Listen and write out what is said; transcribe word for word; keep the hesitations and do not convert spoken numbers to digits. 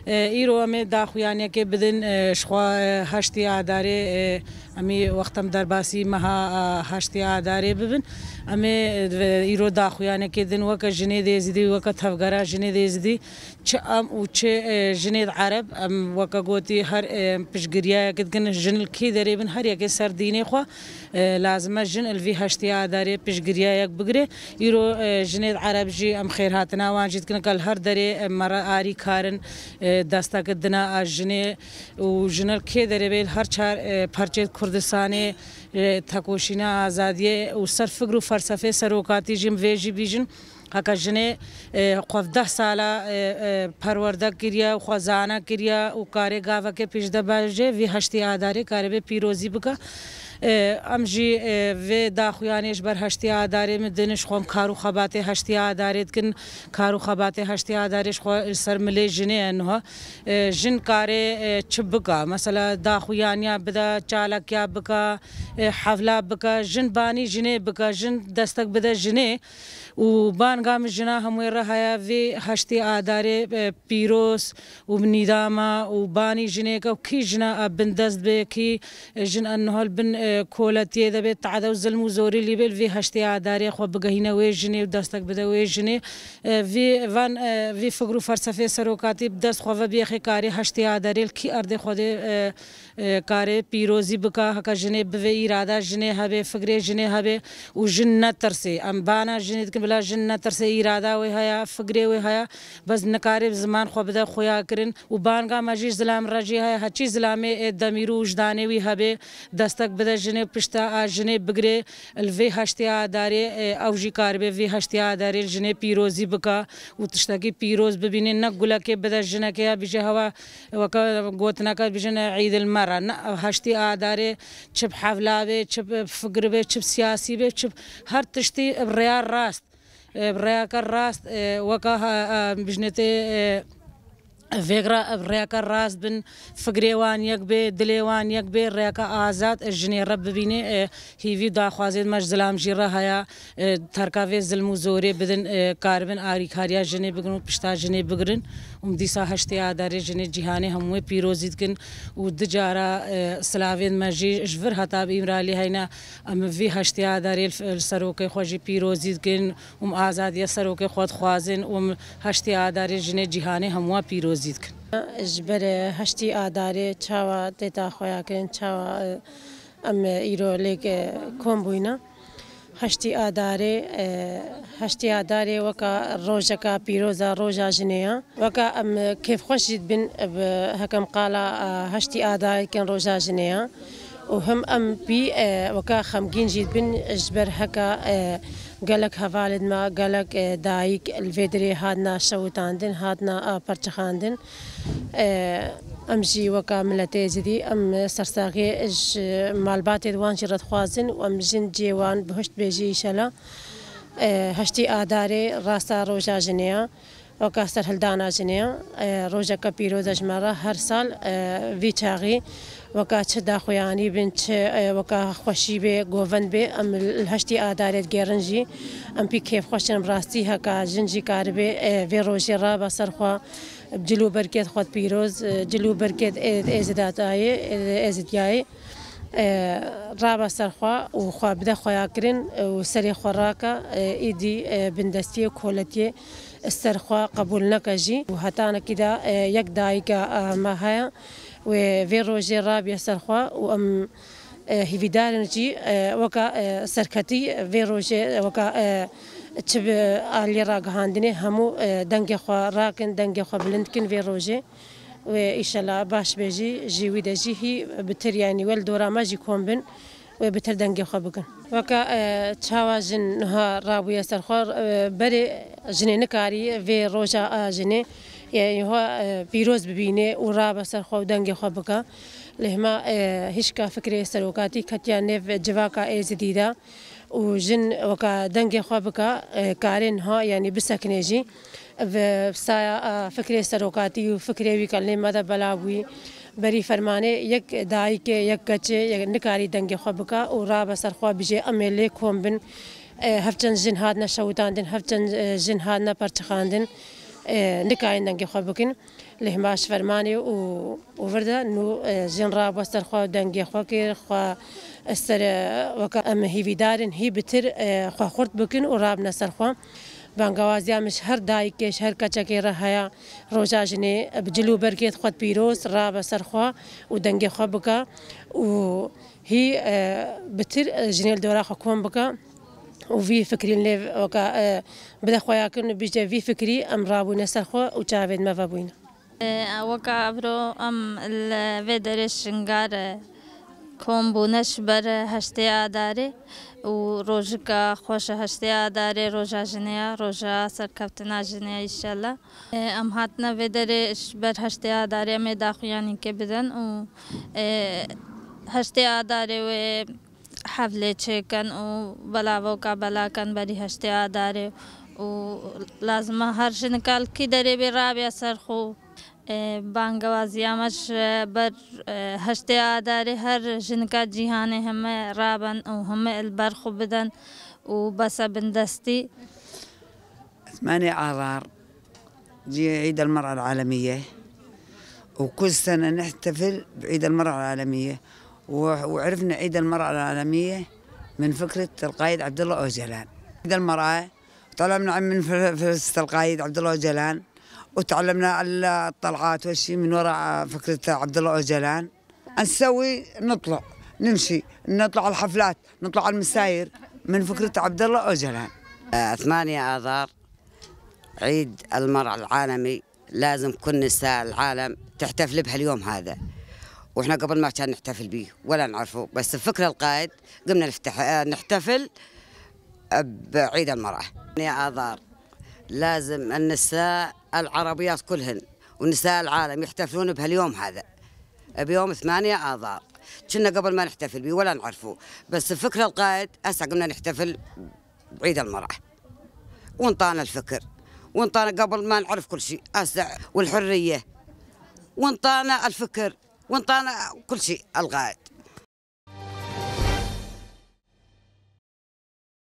E, îro em ê daxuyaniyekê bidin, e, ji xwe, e, heştê Adarê, e, em ê wextem derbasî meha, e, heştê Adarê bibin. Em ê, e, îro daxuyaniyekê din weke jinê Êzidî, weke tevgera jinê Êzidî, çi em û çi, e, jinê Ereb, em weke gotî her, e, piştgiriyayek dikin, jin li kê derê bin, her yekê ser dînê xwe, e, lazim e jin li vî heştê Adarê piştgiriyayek bigire. Îro, e, jinê Ereb jî em xêrhatina wan jî dikin, ke li her derê, e, me re arî karin, e, destek dina a jinê û jin li kê derê bê li her çar, e, parçeyê Kurdistanê, e, tekoşîna azadiyê û ser fikr û felsefê serokatî jî em vê jî bîjin. Heke jinê, e, xwe deh sala, e, e, perwerde kiriye û xwe zana kiriye û karê gavekê pêş de bajê, vî heştê Adarê karibe pîrozî bike. E, em jî, e, vê daxuyanê ji ber heştê Adarê min din, ji xwe em kar û xebatê heştê Adarê dikin. Kar û xebatê heştê Adarê ji xwe li ser milê jinê ye niha. E, jin karê, e, çi bike? Mesela daxuyaniya bide, çalakiya bike, e, hefla bike, jin banî jinê bike, jin destek bide jinê. Û banga min jina hemûê re heye, vê heştê Adarê, e, pîroz û bi nîdama û banî jinê ke û kî jina a bindest be, kî, e, jin a niha li bin, e, koletiyê de bê, tade û zilm û zorî lî bê, li vê heştê Adarê xwe bigehîne wê jinê û destek bide wê jinê. E, vî van, e, vî fikr û felsefê serokatî bi dest xwe ve biyexê karê heştê Adarê li kî erdê Xwedê, e, e, karê pîrozî bike, heke jinê bivê, îrada jinê hebe, fikrê jinê hebe û jin netirsê. Em bana jinê dikin, bila jin netirsê, îrada wê heye, fikrê wê heye, bes nikare ziman xwe bide xuya kirin û banga me jî zilam re jî heye, heçî zilamê, e, demîr û wijdanê wî hebe, destek bide jinê, pişta a jinê bigire, li vê heştê Adarê, e, ew jî karibe vê heştê Adarê jinê pîrozî bike û tiştekî pîroz bibîne, ne gulekê bide jinekê ya bîje hewa Weke gotineke bijin Îdil me re. Ne, heştê Adarê çi bi hevla be, çi bi fikir be, çi bi siyasî be, çi bi her tiştî bi rêya rast. E, bi rêyeke rast, e, weke ha, e, bijnetê, e, vêgra bi rêyeke rast bin, fikrê wan yek be, dilê wan yek be, rêyeke azad, e, jinê re bibîne, e, hîvî daxwazên me ji zilam jî re heye. E, terka vê zilm û zorê bidin, e, karibin arîkariya jinê bigirin û pişta jinê bigirin. Û dîsa heştê Adarê jinê cîhanê hemû wê pîrozî dikin û du cara, e, silavên me jî ji vir heta bi Îmralî heyne, em vî heştê Adarê li, li serokê xwe jî pîrozî dikin û em azadiya serokê xwe dixwazin û em heştê Adarê jinê cîhanê hemû pîrozî dikin. Ji ber, e, heştê Adarê çawa tê daxuya kirin, çawa, e, em, e, îro lêk, e, kom bûyne. Heştê Adarê, e, heştê Adarê weka rojeka pîroz a, roja jinê ya. Weka em, e, kêfxweş jî dibin, e, bi hekem qala, e, heştê Adarê dikin roja jinê ya. Û him em pî, e, weka xemgîn jî dibin ji ber heka, e, gelek hevalên me, gelek, e, dayik li vê dirê hatina şewitandin, hatina, e, perçixandin. E, em jî weka miletê Êzidî, em sersaxiyê ji malbatê wan jî re dixwazin û em jin cihê wan bihişt bê jî înşela. E, heştê Adarê rasta roja jinê ya, weka serhildana jinê ya. E, rojeke pîroz e ji me re her sal, e, vî çaxî weka çi daxuyanî bin, çi, e, weka xweşî bê, govend bê, em li heştê Adarê digêrin jî. Em pî kêfxweş in, bi rastî heka jin jî karibê, e, vê rojê rabe ser xwe. Cil û berkêt xwe pîroz, e, cil û berkêt ê-, êzidiyayê, e, êzidiyayê, e, rabe ser xwe û xwe bide xweyakirin, e, û serê xwe rake, e, îdî, e, bindestiyê û koletiyê ser xwe qebûl neke jî. Û hetanekî de, e, yek dayika, e, me heye, wê vê rojê rabiye ser xwe û em, e, hîvîdar in jî, e, weka, e, serketî vê rojê, e, weka, e, çi bi aliyê ragihandinê hemû, e, dengê xwe rakin, dengê xwe bilind kin vê rojê. Wê îşela baş be jî, ji wî de jî hî bitir, yanî wel dora me jî kom bin, wê bitir dengê xwe bikin. Weka, e, çawa jin niha rabûye ser xwe, e, berê jinê nikarî vê roja a jinê, e, niha, e, pîroz bibîne û rabe ser xwe û dengê xwe bike. Lê hima, e, hişka fikrê serokatî ketiya nêv civaka Êzidî de û jin weka dengê xwe bike, e, karê niha, yanî bisekine jî. Bi saya, e, fikrê serokatî û fikrê wî ke lê me de belav bûyî. Berî fermanê yek dayikê, yek keçê, yek nikarî dengê xwe bike û rabe ser xwe bijê, em ê lê kom bin. E, hevçend jin hatine şewitandin, hevçend, e, jin hatine perçixandin. E, nikarîn dengê xwe bikin. Lê hema ji fermanê û, û vir de nû, e, jin rabe ser xwe, dengê xwe kir, xwe ser, e, weke em hîvîdar in, hî bitir, e, xwe xurt bikin û rabine ser xwe. Bangewaziya min ji her dayikê, ji her keçekê re heye, roja jinê, e, bi cil û bergê xwe pîroz, rabe ser xwe û dengê xwe bike û hî, e, bitir, e, jinê li dora xwe kom bike û vî fikrîn lê weke, e, bide xweyakirin û bîje vî fikrî em rabûne ser xwe û çavên me vebûne. E, weke evro em li vê derê Şingar, e, kom bûne ji ber heştê Adarê û rojika xweş e heştê Adarê, roja jinê ye, roja serkeftina jinê ye, înşellah. E, em hatine vê derê ji ber heştê Adarê em ê daxuyanîkê bidin û, e, heştê Adarê wê heflê çêkin û belavoka belakin berî heştê Adarê û lazim e her jinika li kî derê bê rabiya ser xwe. E, bangewaziya me ji ber, e, heştê Adarê her jinika cîhanê heme rabin û heme li ber xwe bidin û bese bindestî. ثمانية آذار جي عيد المرأة العالمية، وكل سنة نحتفل بعيد المرأة العالمية، و-، وعرفنا عيد المرأة العالمية من فكرة القائد عبد الله أوجلان. عيد المرأة تعلمنا من فر-، فرست القائد عبد الله أوجلان، وتعلمنا الطلعات والشي من وراء فكرة عبد الله أوجلان. نسوي، نطلع، نمشي، نطلع على الحفلات، نطلع على المساير من فكرة عبد الله أوجلان. آه، ثمانية آذار، عيد المرأة العالمي، لازم كل نساء العالم تحتفل بهاليوم هذا، وإحنا قبل ما كان نحتفل بيه ولا نعرفه، بس بفكر القائد قمنا نفتح، آه، نحتفل بعيد المرأة. ثمانية آذار، لازم النساء العربيات كلهن ونساء العالم يحتفلون بهاليوم هذا، بيوم ثمانية آذار. كنا قبل ما نحتفل بيه ولا نعرفه، بس بفكر القائد هسه قمنا نحتفل بعيد المرأة، وانطانا الفكر، وانطانا قبل ما نعرف كل شيء هسه والحرية، وانطانا الفكر، وانطانا كل شيء القائد.